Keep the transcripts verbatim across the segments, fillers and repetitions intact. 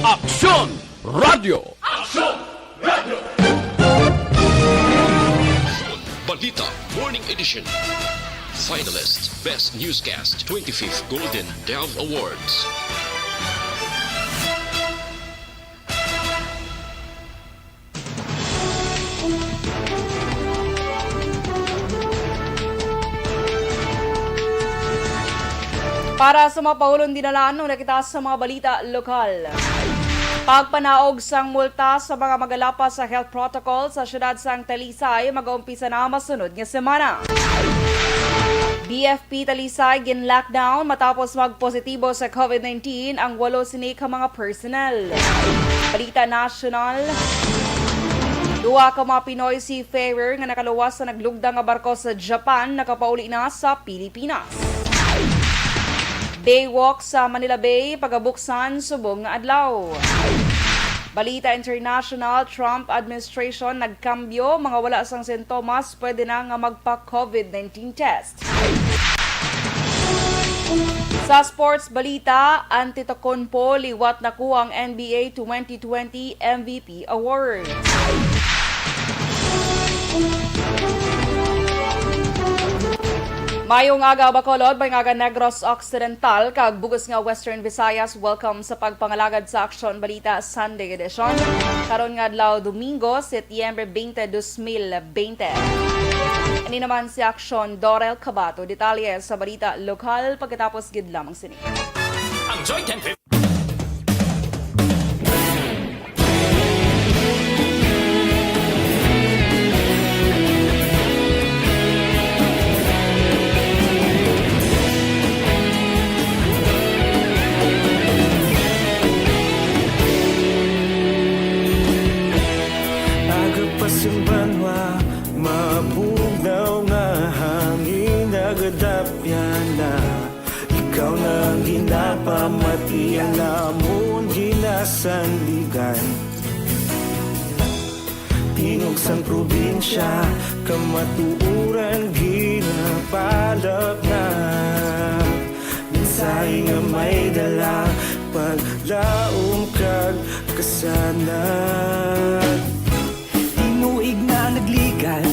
Aksyon Radyo. Aksyon Radyo. Balita Morning Edition. Finalist Best Newscast, twenty-fifth Golden Dove Awards. Para sa mga paulong dinalaan, una kita sa mga balita lokal. Pagpanaog sang multa sa mga magalapas sa health protocol sa siyudad sang Talisay, mag-umpisa na masunod nga semana. B F P Talisay gin-lockdown matapos magpositibo sa covid nineteen ang walo sini ka mga personnel. Balita nasyonal, duha ka mga Pinoy seafarer nga nakaluwas sa naglugda nga barko sa Japan nakapauli na sa Pilipinas. Baywalk sa Manila Bay pagabuksan subong nga adlaw. Balita international, Trump administration nagkambyo, mga wala sang sintomas pwede na nga magpa-covid nineteen test. Sa sports balita, Antetokounmpo liwat nakuha ang N B A twenty twenty M V P Award. Mayong aga, Bacolod, mayong aga, Negros Occidental, kag bug-os nga Western Visayas. Welcome sa pagpangalagad sa Aksyon Balita Sunday Edition. Karon nga adlaw, Domingo, Setyembre twenty, dos mil bente. Ini naman si Aksyon Dorel Cabato. Detalye sa balita lokal pagkatapos gid lamang sini. Ang Joy ten fifty. Aga pa sing banwa, mabugnaw nga hangin nagadapyan na. Ikaw na ang ginapamati, ang amon ginasandigan. Tingog sang probinsya, kamatuoran ginapalapnag. Mensahe nga may dala, paglaom kag kasanag. Tinuig na nagligan,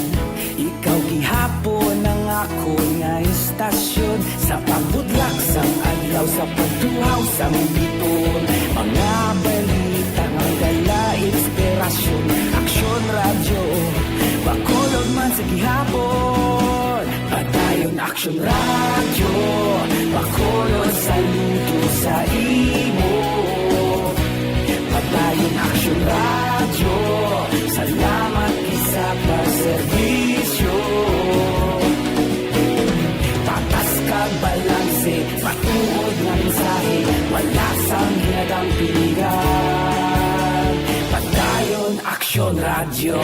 ikaw gihapon ang akon nga istasyon. Sa pagbudlak sang adlaw, sa pagtuhaw sang biton, mga balita nga dala inspirasyon. Aksyon Radyo, Bacolod man sa gihapon. Padayon Aksyon Radyo, Bacolod, saludo sa imo. Padayon Aksyon Radyo, salamat gid sa pagserbisyo. Patas kag balanse, matuod nga mensahe, wala sang hinadang piligan. Padayon Aksyon Radyo.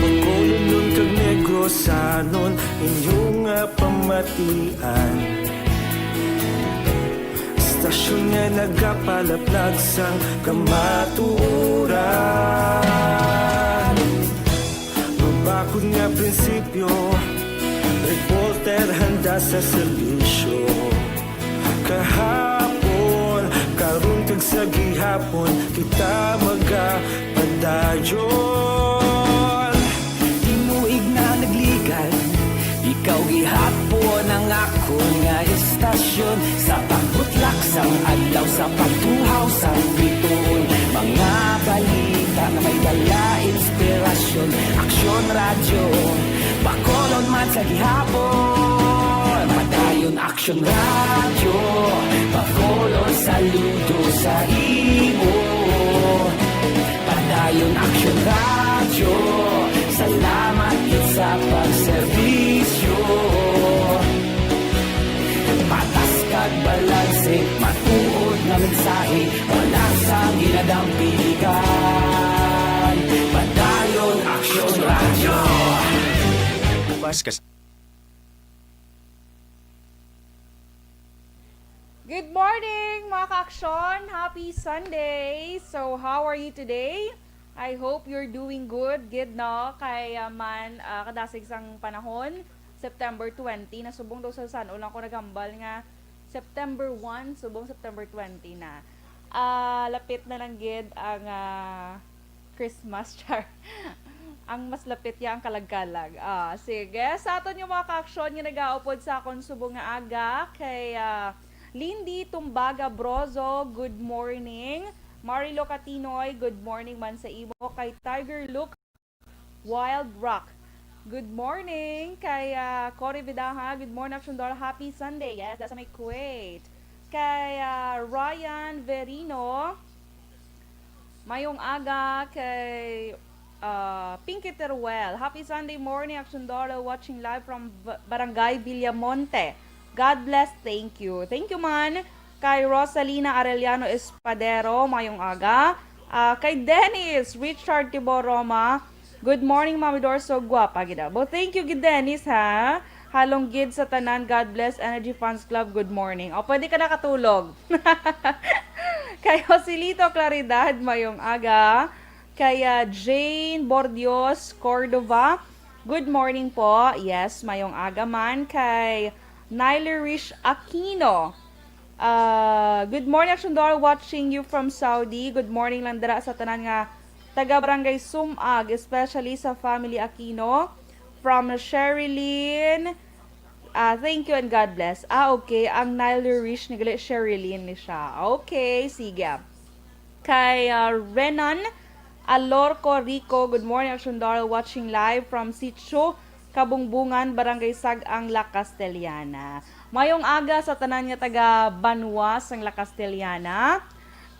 Bacolodnon kag Negrosanon, inyo nga pamatian. Istasyon nga nagapalaplag sang kamatuoran. Mabakod nga prinsipyo, reporter handa sa serbisyo. Kahapon, karon kag sa gihapon, kita magapadayon. Tinuig na nagligan, ikaw gihapon ang akon nga istasyon. Sa pagbutlak sang adlaw, sa pagtuhaw sang bituon, mga balita nga may dala inspirasyon. Aksyon Radyo, Bacolod man sa gihapon. Padayon Aksyon Radyo, Bacolod, saludo sa imo. Padayon Aksyon Radyo, salamat gid sa pagserbisyo. Patas kag balanse, matuod nga mensahe, wala sang hinadang piligan. Padayon Aksyon Radyo. Ubas kas- Good morning, mga ka-aksyon! Happy Sunday! So, how are you today? I hope you're doing good, gid, no? Kay, ah, man, ah, kadasig sang panahon, September twenty, nasubong daw sa San Juan ko naghambal nga September one, subong September twenty na. Ah, lapit na lang gid ang, ah, Christmas, char. Ang mas lapit ya ang kalag-kalag. Ah, sige, sa aton nga mga kaaksyon nga nagaupod sa akon subong nga aga, kay, ah, Lindy Tumbaga Brozo, good morning. Marilo Catinoy, good morning man sa imo. Kay Tiger Look, Wild Rock, good morning. Kay, ah, Cory Vidaja, good morning, Aksyon Dora. Happy Sunday. Yes, that's my Kuwait. Kay, ah, Ryan Verino, mayong aga. Kay, ah, Pinky Teruel, happy Sunday morning, Aksyon Dora, watching live from B-, Barangay Villamonte. God bless, thank you. Thank you man. Kay Rosalina Arellano Espadero, mayong aga. Ah, kay Dennis Richard Tibor Roma, good morning, Mami Dor, so gwapa gid. Well, thank you gid, Dennis, ha. Halong gid sa tanan, God bless Energy Fans Club, good morning. O, pwede ka nakatulog. Kay Joselito Claridad, mayong aga. Kay, ah, Jane Bordios Cordova, good morning po. Yes, mayong aga man. Kay Nyler Rish Aquino, ah, good morning, Aksyon Dora, watching you from Saudi. Good morning lang dira sa tanan nga taga Barangay Sumag, especially sa family Aquino. From Sherilyn, ah, thank you and God bless. Ah, okay. Ang Nyler Rish ni gali, Sherilyn ni siya. Okay, sige. Kay, ah, Renan Alorco Rico, good morning, Aksyon Dora, watching live from Sitio Kabungbungan, Barangay Sag-ang, La Castellana. Mayong aga sa tanan nga taga banwa sang La Castellana.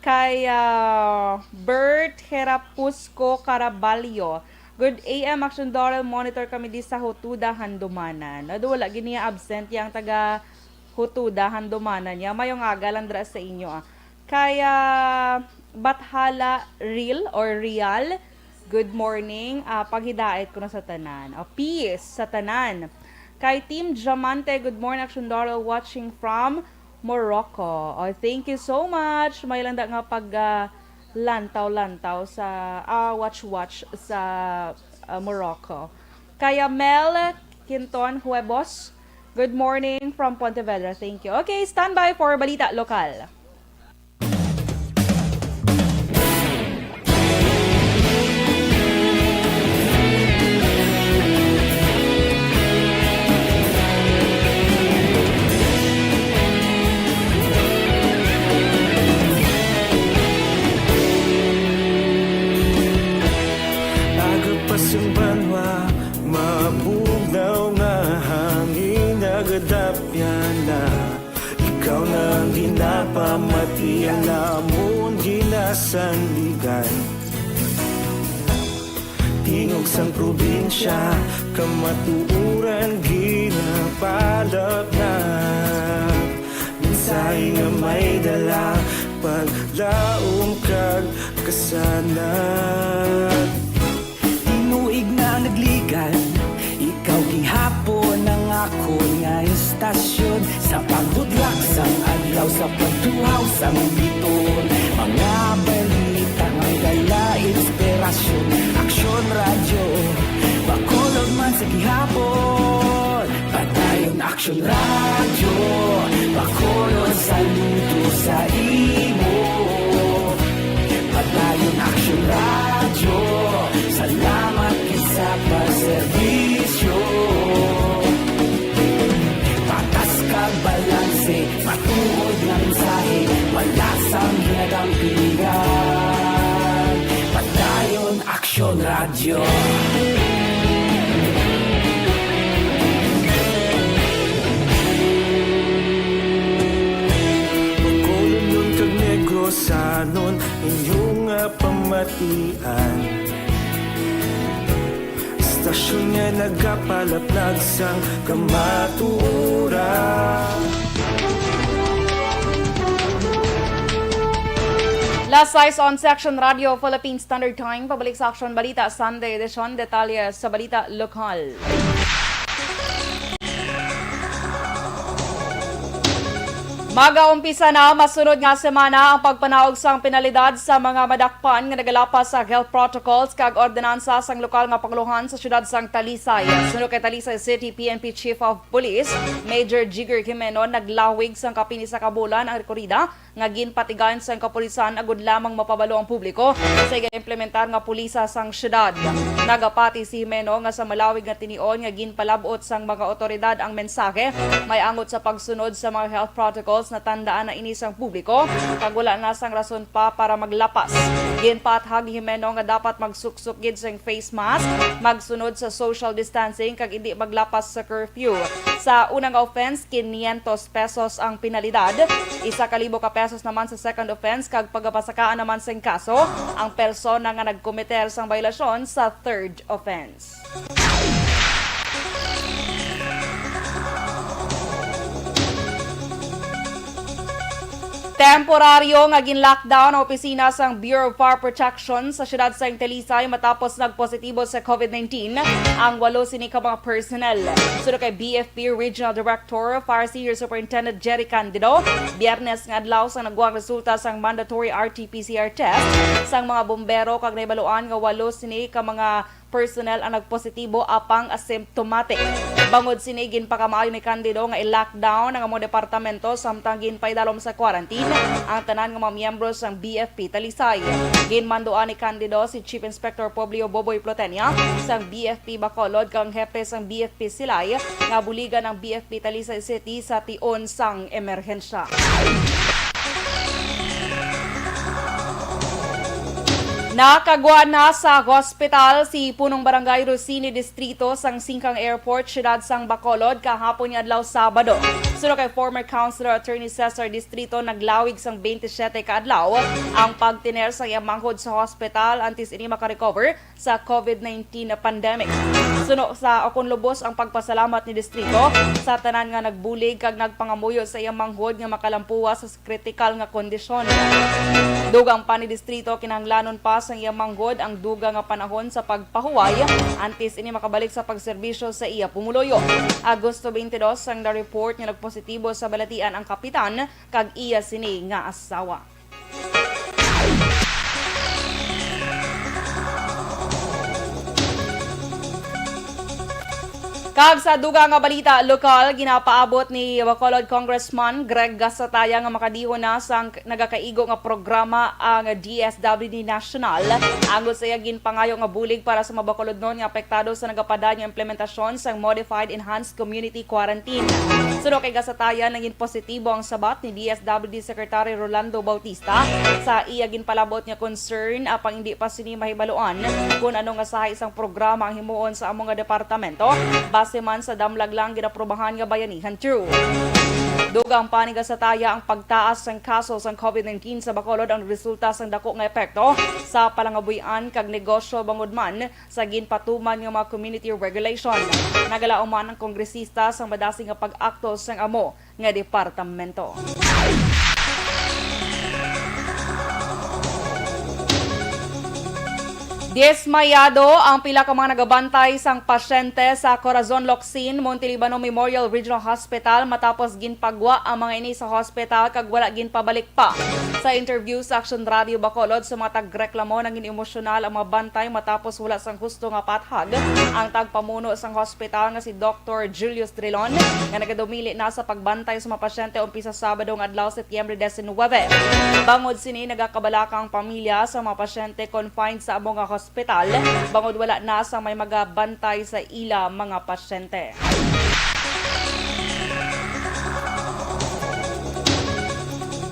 Kay, ah, Bert Herapusco Caraballo, good A M, Aksyon Dora, monitor kami di sa Hutuda, Handumanan. Ado, wala gid niya absent yang taga Hutuda, Handumanan niya. Mayong aga lang dira sa inyo, ah. Kay, ah, Bathala Real or Real, good morning. Ah, paghidait ko na sa tanan. O, peace sa tanan. Kay Team Diamante, good morning, Aksyon Dora, watching from Morocco. O, thank you so much. May landa nga pag, ah, lantaw-lantaw sa, ah, watch-watch sa, ah, Morocco. Kay Mel Quinton Huebos, good morning from Pontevedra. Thank you. Okay, standby for Balita Lokal. Aga pa sang banwa, mabugnaw nga hangin, nagadapyan na. Ikaw na ang ginapamati, ang amon ginasandigan. Tingog sang probinsya, kamatuoran ginapalapnap. Mensahe nga may dala, paglaom kag kasanag. Tinuig na nagligan, ikaw gihapon ang akon nga istasyon. Sa paghudlak sang adlaw, sa pagtuhaw sang biton, mga balita may dala inspirasyon. Aksyon Radyo, Bacolod man sa gihapon. Padayon Aksyon Radyo, Bacolod, saludo sa imo. Padayon Aksyon Radyo, salamat gid sa pagserbisyo. Patas kag balanse, matuod nga mensahe, wala sang ginadampingan. Padayon Aksyon Radyo. Bacolodnon kag Negrosanon, inyo nga pamatian. Istasyon nga nagapalaplag sang kamatuoran. Las sais onse, Aksyon Radyo, Philippine Standard Time. Pabalik sa Aksyon Balita, Sunday edition. Detalye sa balita lokal. Magaumpisa na masunod nga semana ang pagpanaog sang penalidad sa mga madakpan nga nagalapas sa health protocols kag ordinansa sang lokal nga pangulohan sa siyudad sang Talisay. Suno kay Talisay City P N P Chief of Police Major Jigger Jimeno, naglawig sang kapin isa ka bulan ang rekorida nga ginpatigayon sang kapulisan agud lamang mapabalo ang publiko sa ig-implementar nga pulisa sang siyudad. Nagapati si Jimeno nga sa malawig nga tinion nga ginpalab-ot sang mga otoridad ang mensahe may angot sa pagsunod sa mga health protocols, natandaan na ini sang publiko kag wala na sang rason pa para maglapas. Ginpaathag ni Jimeno nga dapat magsuksok gid sing face mask, magsunod sa social distancing kag indi maglapas sa curfew. Sa una nga offense, quinientos pesos ang penalidad, isa ka libo ka pesos naman sa second offense, kag pagapasakaan naman sing kaso ang persona nga nagkometer sang bayolasyon sa third offense. Temporaryo nga gin-lockdown ang opisina sang Bureau of Fire Protection sa siyudad sang Talisay matapos nagpositibo sa COVID nineteen ang walo sini ka mga personnel. Suno kay B F P Regional Director Fire Senior Superintendent Jerry Candido, Biyernes nga adlaw sang nakuha ang resulta sang mandatory R T P C R test sang mga bumbero kag nahibaluan nga walo sini ka mga personnel ang nagpositibo apang asymptomatic. Bangod sini, ginpakamaayo ni Candido nga i-lockdown ang among departamento samtang ginpaidalom sa quarantine ang tanan nga mga miyembro sang B F P Talisay. Ginmanduan ni Candido si Chief Inspector Publio Boboy Plotenia sang B F P Bacolod kag ang hepe sang B F P Silay nga buligan ang B F P Talisay City sa tion sang emerhensya. Nakagwa na sa hospital si Punong Barangay Rosini, Distrito sang Singkang Airport, Siyudad sang Bacolod, kahapon nga adlaw, Sabado. Suno kay former Councilor Attorney Cesar Distrito, naglawig sang twenty-seven ka adlaw ang pagtiner sa iyang manghod sa hospital antes ini makarecover sa COVID nineteen na pandemic. Suno sa akon lubos ang pagpasalamat ni Distrito sa tanan nga nagbulig kag nagpangamuyo sa iyang manghod nga makalampuwas sa kritikal nga kondisyon. Dugang pa ni Distrito, kinahanglanon pa sang iyang manghod ang dugang nga panahon sa pagpahuway antes ini makabalik sa pagserbisyo sa iya pumuluyo. Agosto twenty-two ang na-report nga nagpositibo sa balatian ang kapitan kag iya sini nga asawa. Kag sa dugang nga balita lokal, ginapaabot ni Bacolod Congressman Greg Gasataya nga makadihon na sang nagakaigo nga programa ang D S W D National, angot sa iya ginpangayo nga bulig para sa mga Bacolodnon nga apektado sa nagapadayon nga implementasyon sang Modified Enhanced Community Quarantine. Suno kay Gasataya, naging positibo ang sabat ni D S W D Secretary Rolando Bautista sa iya ginpalabot nga concern, apang indi pa sini mahibaluan kon ano nga sahi sang programa ang himuon sa amo nga departamento, base man sa damlag lang ginaprubahan nga Bayanihan True. Dugang pa ni Gasataya, ang pagtaas sang kaso sang COVID nineteen sa Bacolod ang resulta sang dako nga epekto sa palangabuy-an kag negosyo, bangod man sa ginpatuman nga mga community regulation. Nagalaom man ang kongresista sang madasig nga pag-akto sang amo nga departamento. Dismayado ang pila ka mga nagabantay sang pasyente sa Corazon Locsin, Montelibano Memorial Regional Hospital matapos ginpagwa ang mga ini sa hospital kag wala ginpabalik pa. Sa interview sa Action Radio Bacolod sa mga tagreklamo, nangin emosyonal ang mga bantay matapos wala sang husto nga pathag ang tagpamuno sang hospital nga si Doktor Julius Trilon, nga nagadumili na sa pagbantay sa mga pasyente umpisa Sabado nga adlaw, Setyembre diecinuebe. Bangod sini, nagakabalaka ang pamilya sa mga pasyente confined sa amo nga hospital, bangod wala na sa may magabantay sa ila mga pasyente.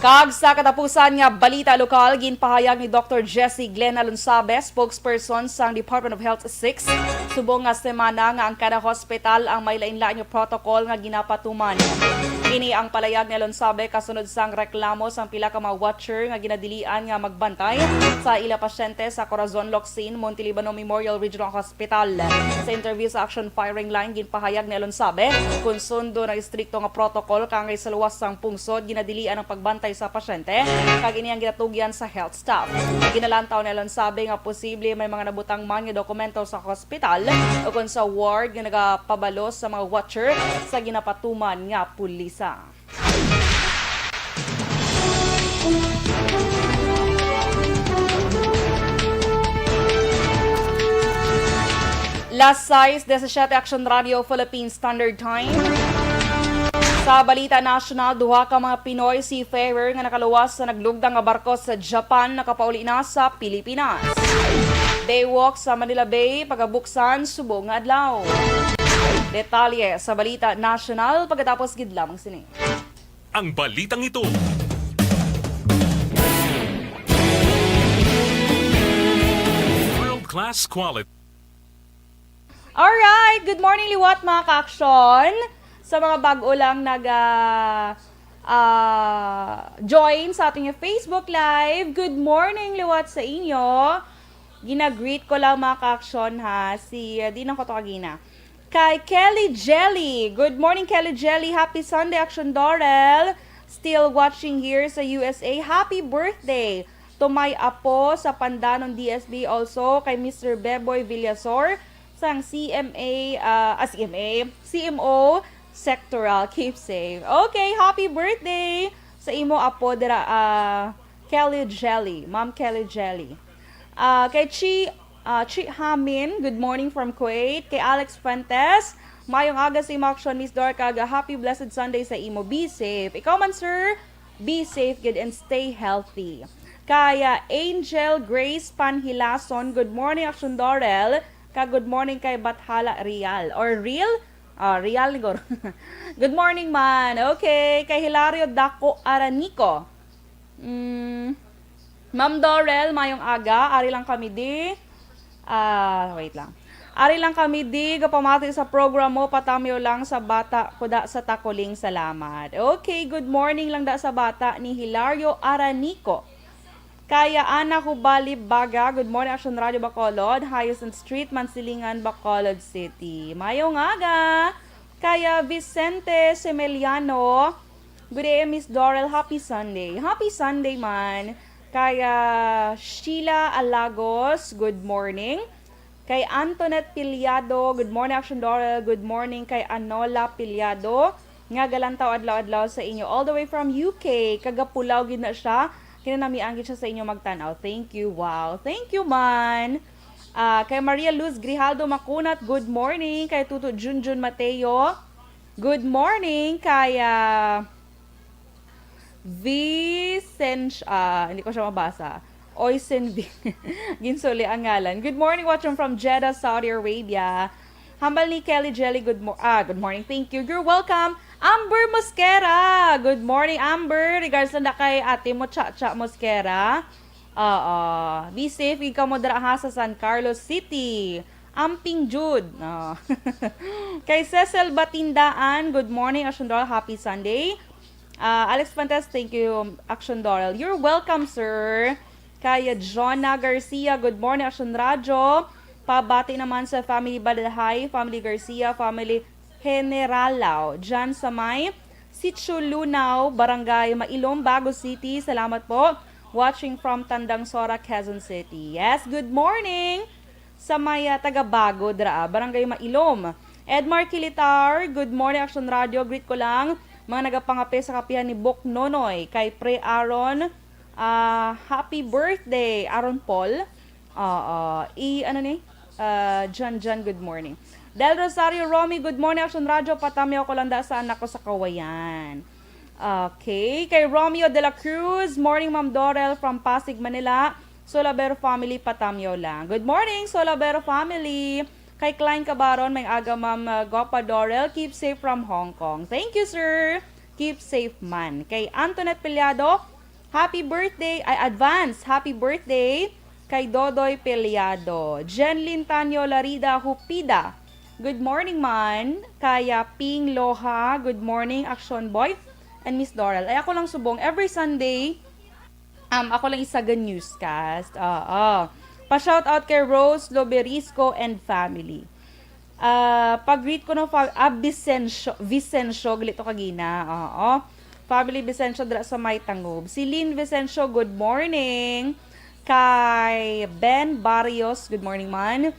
Kag sa katapusan nga balita lokal, ginpahayag ni Doktor Jessie Glenn Alonsabe, spokesperson sang Department of Health six, subong nga semana nga ang kada hospital ang may lain-lain nga protocol nga ginapatuman. Ini ang palayag ni Alonsabe kasunod sang reklamo sang pila ka mga watcher nga ginadilian nga magbantay sa ila pasyente sa Corazon Locsin, Montelibano Memorial Regional Hospital. Sa interview sa Action Firing Line, ginpahayag ni Alonsabe kon sundo na istrikto nga protocol kaangay sa luwas sang pungsod, ginadilian ang pagbantay sa pasyente, kag ini ang ginatugyan sa health staff. Ginalantaw ni Alonsabe nga posible may mga nabutang man nga dokumento sa hospital ukon sa ward nga nagapabalo sa mga watcher sa ginapatuman nga pulisa. Las sais disisiete, Action Radio Philippine Standard Time. Sa balita nasyonal, duha ka mga Pinoy seafarer nga nakaluwas sa naglugdang nga barko sa Japan nakapauli na sa Pilipinas. Daywalk sa Manila Bay pagabuksan subong nga adlaw. Detalye sa balita nasyonal pagkatapos gid lamang sini. Ang balitang ito. World class quality. Alright, good morning liwat, mga ka-action. Sa mga bag-o lang nag ah, ah, join sa ating Facebook Live, good morning liwat sa inyo. Gina-greet ko lang, mga ka-action, ha. Si, ah, di na ko to kagina. Kay Kelly Jelly. Good morning, Kelly Jelly. Happy Sunday, Action Dorel. Still watching here sa U S A. Happy birthday to my apo sa Pandanon D S B, also kay Mister Beboy Villasor sang C M A, ah, ah, C M A, C M O Sectoral. Keep safe. Okay, happy birthday sa imo apo dira, ah, Kelly Jelly, Ma'am Kelly Jelly. Ah, kay Chi, ah, Chi Hamin, good morning from Kuwait. Kay Alex Fuentes, mayong aga sa imo, Action Miss Dor, kag happy blessed Sunday sa imo. Be safe. Ikaw man, sir, be safe gid and stay healthy. Kay, ah, Angel Grace Panhilason, good morning, Action Dorel, kag good morning kay Bathala Real, or Real? Ah, Real ni Gor. Good morning man. Okay, kay Hilario Daco Aranico. Mm, Ma'am Dorel, mayong aga. Ari lang kami di. Ah, wait lang. Ari lang kami di, gapamati sa program mo, patamyo lang sa bata, kuda sa Takuling, salamat. Okay, good morning lang da sa bata ni Hilario Aranico. Kaya Ana Hubali Baga, good morning, Action Radio Bacolod, Hyacinth Street, Mansilingan, Bacolod City. Mayong aga. Kaya Vicente Semeliano, good day, Miss Dorel, happy Sunday. Happy Sunday man. Kaya Sheila Alagos, good morning. Kay Antoinette Piliado, good morning, Action Dorel. Good morning kay Anola Piliado, nga galantaw adlaw-adlaw sa inyo. All the way from U K, kagapulaw gid na siya. Kinanamian gid siya sa inyo magtan-aw. Thank you. Wow. Thank you man. Ah, kay Maria Luz Grijaldo Macunat, good morning. Kay Tuto Junjun Mateo, good morning. Kay, ah, Vicencio, ah, hindi ko siya mabasa. Oisin Vi-, Ginsuli ang ngalan. Good morning, watching from Jeddah, Saudi Arabia. Hambal ni Kelly Jelly, good mo-, ah, good morning. Thank you. You're welcome. Amber Mosquera. Good morning, Amber. Regards lang na kay ate mo, Cha Cha Mosquera. Oo. Be safe gid kamo dira ha sa San Carlos City. Amping Jude. Oh. Kay Cecil Batindaan, good morning, Action Dorel. Happy Sunday. Ah, Alex Fuentes, thank you, Action Dorel. You're welcome, sir. Kay Jonah Garcia, good morning, Action Radyo. Pabati naman sa family Badahay, family Garcia, family Generalao. Diyan sa may Sitio Lunao, Barangay Mailom, Bago City. Salamat po. Watching from Tandang Sora, Quezon City. Yes, good morning sa may, ah, taga Bago dira, ah, Barangay Mailom. Edmar Kilitar, good morning, Action Radio. Greet ko lang mga nagapangape sa kapihan ni Bok Nonoy, kay Pre Aaron, ah, happy birthday, Aaron Paul. Ah, ah, i, ano ni? Ah, Jan Jan, good morning. Del Rosario Romy, good morning, Action Radio. Patamyaw ko lang da sa anak ko sa Kawayan. Okay. Kay Romeo de la Cruz, morning, Ma'am Dorel from Pasig, Manila. Solabero family, patamyaw lang. Good morning, Solabero family. Kay Klein Cabaron, may aga, Ma'am, uh, Gopa Dorel. Keep safe from Hong Kong. Thank you, sir. Keep safe man. Kay Antoinette Piliado, happy birthday. Ay, advance. Happy birthday kay Dodoy Piliado. Jenlyn Tanyo Larida Hupida. Good morning man. Kaya Ping Loha, good morning, Action Boy and Miss Doral. Ay, ako lang subong. Every Sunday, um, ako lang isa ga newscast. Oo. Pa-shoutout kay Rose Loberisco and family. Ah, pag-greet ko no, fa-, ah, Vicencio, Vicencio, gali to kagina. Oo. Family Vicencio dira sa may Tangub. Si Lynn Vicencio, good morning. Kay Ben Barrios, good morning man.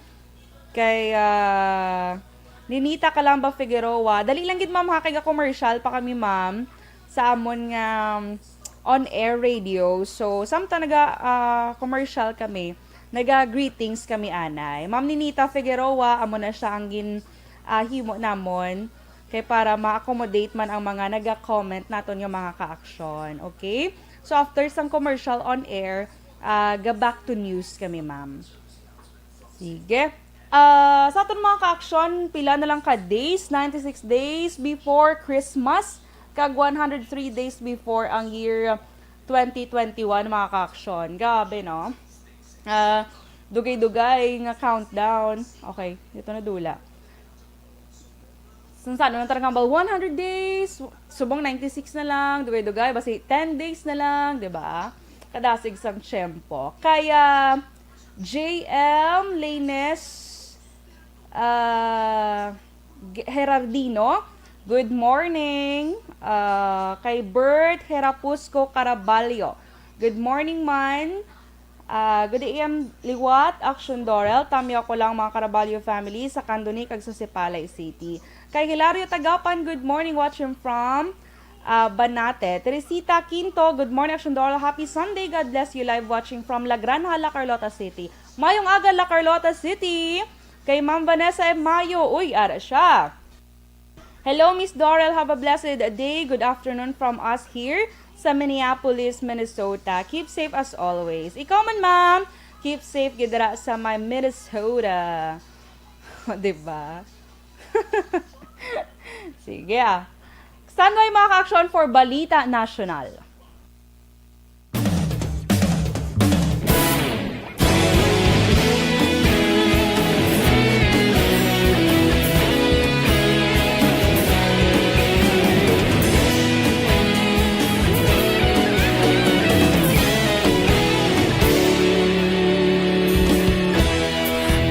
Kay, ah, Ninita Calamba Figueroa. Dali lang gid, ma'am, ha, kay ga-commercial pa kami, ma'am, sa amon nga, um, on-air radio. So, samtang naga, ah, commercial kami, naga-greetings kami anay. Ma'am Ninita Figueroa, amo na siya ang gin, ah, himo namon. Kay para ma-accommodate man ang mga naga-comment naton nga mga ka-aksyon. Okay? So, after sang commercial on air, ah, ga back to news kami, ma'am. Sige. Ah, sa aton mga ka-aksyon, pila na lang ka days? Ninety-six days before Christmas, kag one hundred three days before ang year twenty twenty-one, mga ka-aksyon. Grabe, no? Ah, dugay-dugay nga countdown. Okay, dito na dula. Sa ano nang tarang kambal, one hundred days, subong ninety-six na lang, dugay-dugay, basi ten days na lang, di ba? Kadasig sang tiyempo. Kaya, J M Lanes, ah, G-, Herardino, good morning. Ah, kay Bert Herapusco Caraballo, good morning man. Ah, good A M liwat, Action Dorel. Tamyo ko lang, mga Caraballo family sa Candoni kag sa Sipalay City. Kay Hilario Tagapan, good morning, watching from, ah, Banate. Teresita Quinto, good morning, Action Dorel. Happy Sunday. God bless you. Live watching from La Granja, La Carlota City. Mayong aga, La Carlota City. Kay Ma'am Vanessa M. Mayo. Uy, ara siya. Hello, Miss Dorel. Have a blessed day. Good afternoon from us here sa Minneapolis, Minnesota. Keep safe as always. Ikaw man, ma'am. Keep safe gid dira sa may Minnesota. Di ba? Sige, ah. Standby, mga ka-aksyon, for Balita National.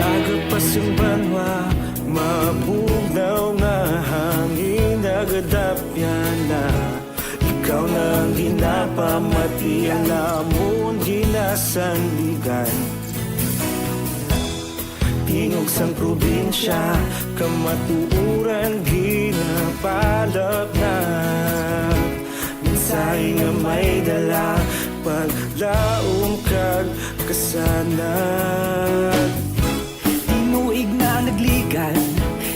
Aga pa sing banwa, mabugnaw nga hangin, nagadapyan na. Ikaw na ang ginapamati, ang amon ginasandigan. Tingog sang probinsya, kamatuoran ginapalapnap. Mensahe nga may dala, paglaom kag kasanag. Tinuig na nagligan,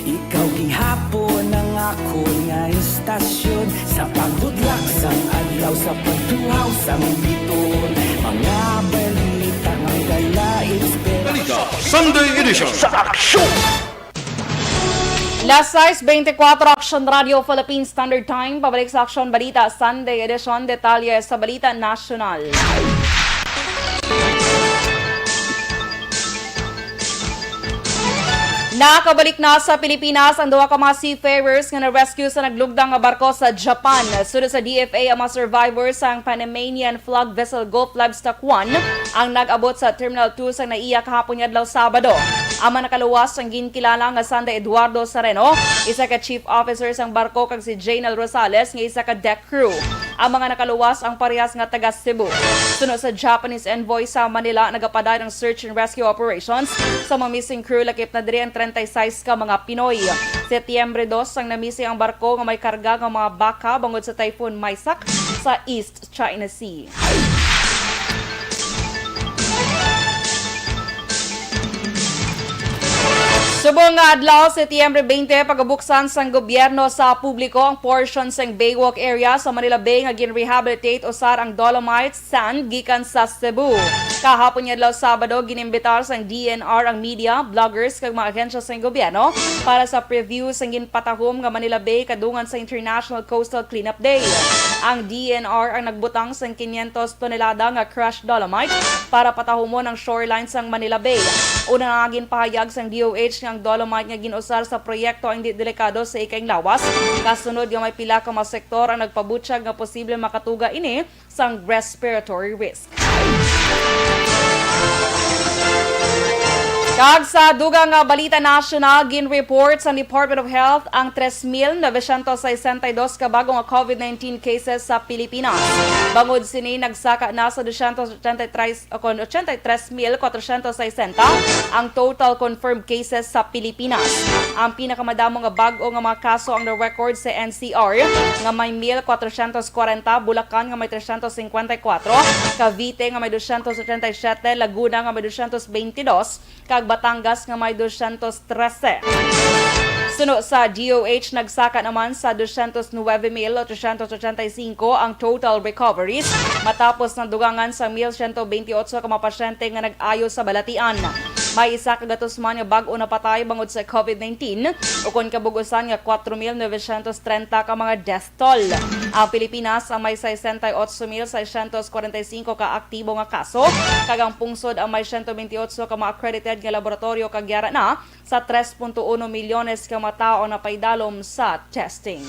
ikaw gihapon ang akon nga istasyon. Sa pagbudlak sang adlaw, sa pagtuhaw sang biton, mga balita nga dala inspirasyon. Balita Sunday Edition. Sa aksyon! Las sais beintikwatro, Action Radio Philippine Standard Time. Pabalik sa Aksyon Balita Sunday Edition. Detalye sa Balita National. Nakabalik na sa Pilipinas ang duha ka mga seafarers nga na-rescue sa naglugdang nga barko sa Japan. Suno sa D F A, ang mga survivors sang Panamanian flag vessel Gulf Livestock One ang nag-abot sa Terminal two sang NAIA kahapon nga adlaw, Sabado. Ang mga nakaluwas ang ginkilala nga Sanda Eduardo Sareno, isa ka chief officer sang barko, kag si Jaynel Rosales nga isa ka deck crew. Ang mga nakaluwas ang parehas nga taga Cebu. Suno sa Japanese envoy sa Manila, nagapadayon ang search and rescue operations sa mga missing crew, lakip na diri ang treinta y seis ka mga Pinoy. Setyembre dos ang na-missing ang barko nga may karga nga mga baka bangod sa Typhoon Maisak sa East China Sea. Subong nga adlaw, Setyembre twenty, pagabuksan sang gobyerno sa publiko ang portion sang Baywalk area sa Manila Bay nga gin-rehabilitate usar ang dolomite sand gikan sa Cebu. Kahapon nga adlaw, Sabado, ginimbitar sang D N R ang media, bloggers, kag mga ahensya sang gobyerno para sa preview sang ginpatahom nga Manila Bay kadungan sa International Coastal Cleanup Day. Ang D N R ang nagbutang sang quinientos tonelada nga crushed dolomite para patahumon ang shoreline sang Manila Bay. Una nga ginpahayag sang D O H nga ang dolomite nga gin-usar sa proyekto ang indi delikado sa ikaing lawas, kasunod nga may pila ka mga sektor ang nagpabutyag nga posible makatuga ini sang respiratory risk. Kag sa dugang nga balita nasyonal, gin-report sa Department of Health ang tres mil novecientos sesenta y dos ka bago nga COVID nineteen cases sa Pilipinas. Bangod sini, nagsaka na sa dosyentos ochenta y tres, o kon ochenta y tres mil kwatrosyentos sesenta ang total confirmed cases sa Pilipinas. Ang pinakamadamo nga bag-o nga mga kaso ang na-record sa N C R, nga may mil kwatrosyentos kwarenta, Bulacan nga may tresyentos singkwenta y kwatro, Cavite nga may dosyentos ochenta y siyete, Laguna nga may dosyentos beintidos, kag Batangas nga may dosyentos trese. Suno sa D O H, nagsaka naman sa dosyentos nuebe mil otosyentos ochenta y singko ang total recoveries, matapos nadugangan sa mil siyento beintiotso ka mga pasyente nga nag-ayo sa balatian. May isa ka gatos man nga bag-o napatay bangod sa COVID nineteen, ukon kabug-usan nga kwatro mil novecientos trenta ka mga death toll. Ang Pilipinas ang may sesenta y otso mil seiscientos kwarenta y singko ka aktibo nga kaso, kag ang pungsod ang may siyento bentiocho ka mga accredited nga laboratoryo, kag yara na sa tres punto uno milyones ka mga tawo ang napaidalom sa testing.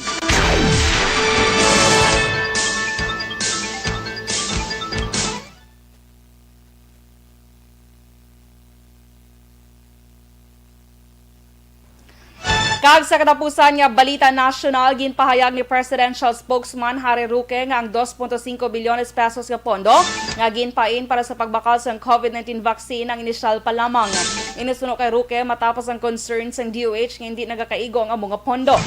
Kag sa katapusan nga balita nasyonal, ginpahayag ni Presidential Spokesman Harry Roque nga ang dos punto singko bilyones pesos nga pondo nga ginpain para sa pagbakal sang COVID nineteen vaccine ang inisyal pa lamang. Ini suno kay Roque matapos ang concern sang D O H nga hindi nagakaigo ang amo nga pondo.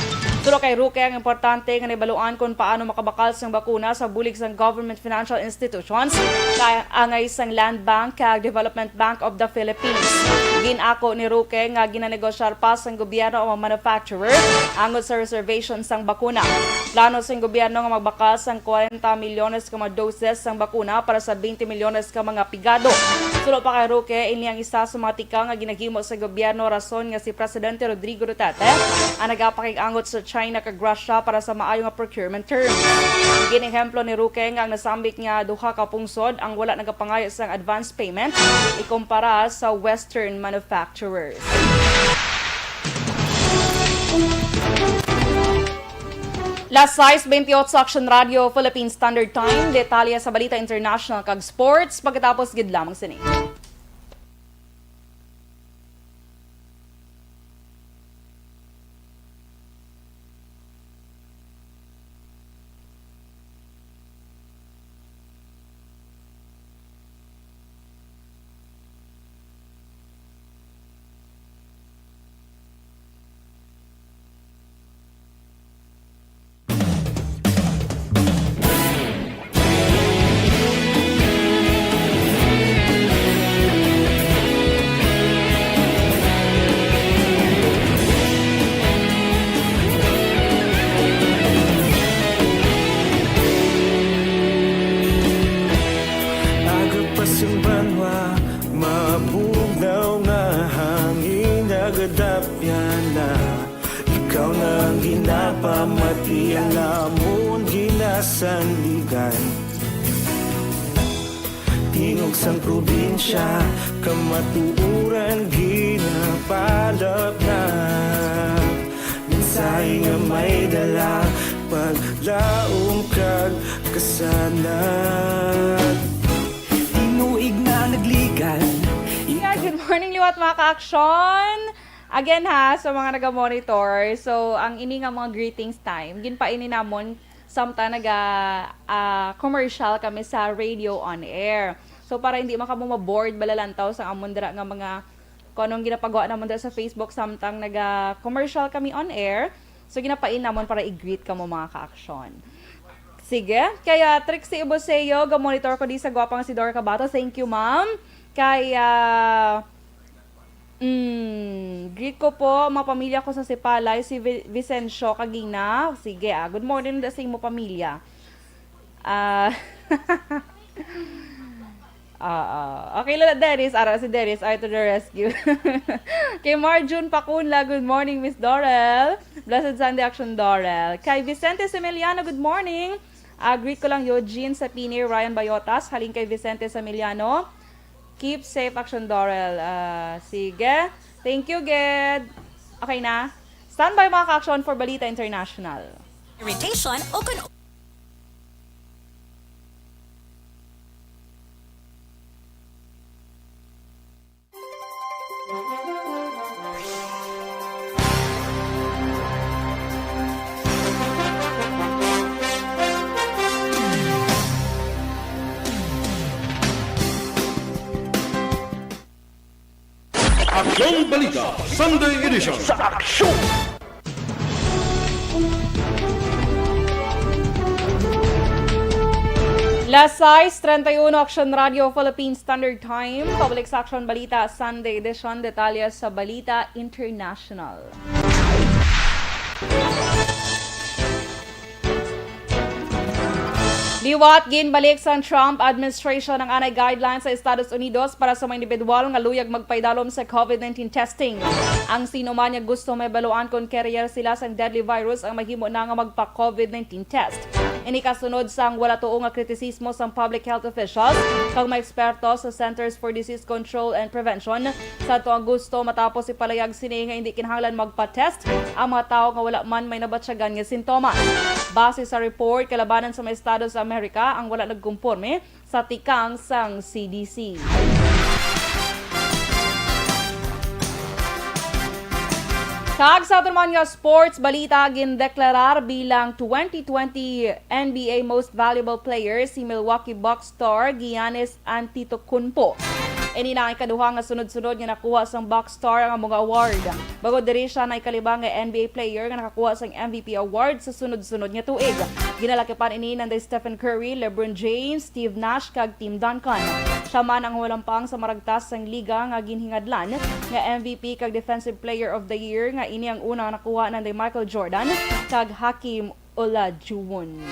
Suno kay Roque, ang importante nga nahibaluan kon paano makabakal sang bakuna sa bulig sang government financial institutions, kaangay sang Land Bank kag Development Bank of the Philippines. Gin-ako ni Roque nga ginanegosyar pa sang gobyerno ang mga manufacturer angot sa reservation sang bakuna. Plano sang gobyerno nga magbakal sang kwarenta milyones ka mga doses sang bakuna para sa twenty milyones ka mga pigado. Suno pa kay Roque, ini ang isa sa mga tikang nga ginaghimo sa gobyerno, rason nga si Presidente Rodrigo Duterte ang nagapakig-angot sa China kag Russia para sa maayo nga procurement terms. Gin-ehemplo ni Roque nga ang nasambit nga duha ka pungsod ang wala nagapangayo sang advance payment ikumpara sa Western manufacturers. Las sais bentiocho, Action Radio, Philippine Standard Time. Detalye sa balita international kag sports pagkatapos gid lamang sini. Aga pa sing banwa, mabugnaw nga hangin, nagadapyan na. Ikaw na ang ginapamati, ang amon ginasandigan. Tingog sang probinsya, kamatuoran ginapalapnap. Mensahe nga may dala, paglaom kag kasanag. Tinuig na nagligan. Yeah, good morning, liwat, mga ka-aksyon. Again ha, sa mga naga-monitor, so ang ini nga mga greetings time, ginpaini namon samtang naga, ah, commercial kami sa radio on air. So para hindi man kamo ma-bored balalantaw sa amon dira nga mga, kung anong ginapagawa namon dira sa Facebook samtang naga-commercial kami on air. So ginapain namon para i-greet kamo, mga ka-aksyon. Sige, kaya Trixie Ibuseo, ga-monitor ko di sa gwapa nga si Dora Cabato. Thank you, ma'am. Kaya Mm, greet ko po ang mga pamilya ko sa Sipalay, si Vi-, Vicencio Kagina. Sige, ah, good morning da sa imo pamilya. Ah, ah, ah. Okay, Lola Dennis. Ara si Dennis, ay to the rescue. Kay Marjun Pacunla, good morning, Miss Dorel. Blessed Sunday, Action Dorel. Kay Vicente Similiano, good morning. Ah, greet ko lang Eugene Sapini, Ryan Bayotas, halin kay Vicente Samiliano. Keep safe, Action Dorel. Ah, sige. Thank you, Ged. Okay na? Standby, mga ka-aksyon, for Balita International. Irritation o kon Balita Sunday Edition. Sa aksyon! Las sais treinta y uno, Aksyon Radio Philippine Standard Time. Pabalik sa Aksyon Balita Sunday Edition. Detalye sa Balita International. Liwat, ginbalik sang Trump administration ang anay guidelines sa Estados Unidos para sa mga individual nga luyag magpaidalom sa COVID nineteen testing. Ang sino man nga gusto mahibaluan kon carrier sila sang deadly virus ang mahimo na nga magpa-COVID nineteen test. Ini kasunod sang wala tuo nga kritisismo sang public health officials kag mga eksperto sa Centers for Disease Control and Prevention sadto Agosto, matapos ipalayag sini nga hindi kinahanglan magpa-test ang mga tawo nga wala man may nabatyagan nga sintomas. Base sa report, kalabanan sa mga estado sa Amerika ang wala nagkumporme sa tikang sang C D C. Kag sa aton man nga sports balita, gindeklarar bilang twenty twenty N B A Most Valuable Player si Milwaukee Bucks star Giannis Antetokounmpo. Ini na ang ikaduha nga sunod-sunod nga nakuha sang Bucks star nga mga award. Bangod diri, siya na ikalima nga N B A player nga nakakuha sang M V P award sa sunod-sunod nga tuig. Ginalakipan ini nanday Stephen Curry, LeBron James, Steve Nash, kag Tim Duncan. Siya man ang humalampang sa maragtas sang liga nga ginhingadlan nga M V P kag Defensive Player of the Year, nga ini ang una nga nakuha nanday Michael Jordan kag Hakeem Olajuwon.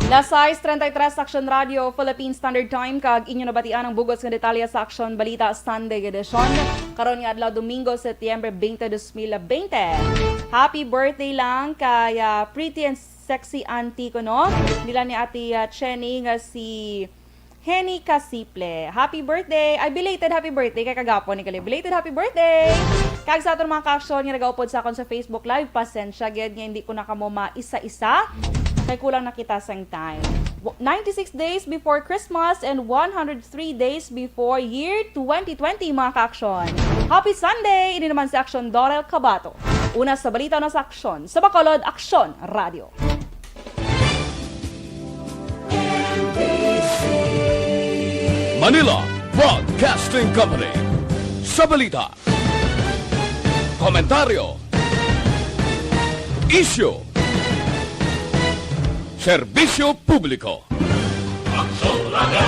Las sais treinta y tres, Aksyon Radio, Philippine Standard Time, kag inyo nabatian ang bug-os nga detalye sa Aksyon Balita Sunday Edition, karon nga adlaw, Domingo, Setyembre twenty, dos mil bente. Happy birthday lang kay, ah, Pretty and Sexy Auntie ko, no? Nila ni Ate, ah, Chenny nga si Henny Casiple. Happy birthday! Ay, belated happy birthday kay kagapon ni Kali. Belated happy birthday! Kag sa aton mga ka-aksyon nga nagaupod sa akon sa Facebook Live, pasensya gid nga hindi ko na kamo maisa-isa. Kay kulang na kita sang time. W-, ninety-six days before Christmas and one hundred three days before year twenty twenty, mga ka-aksyon. Happy Sunday! Ini naman si Aksyon Dorel Cabato. Una sa balita na sa Aksyon, sa Bacolod, Aksyon Radio. Manila Broadcasting Company. Sa balita, komentaryo, isyu, serbisyo publiko. Aksyon Radio.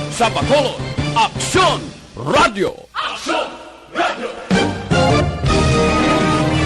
Sa Bacolod, Aksyon Radio.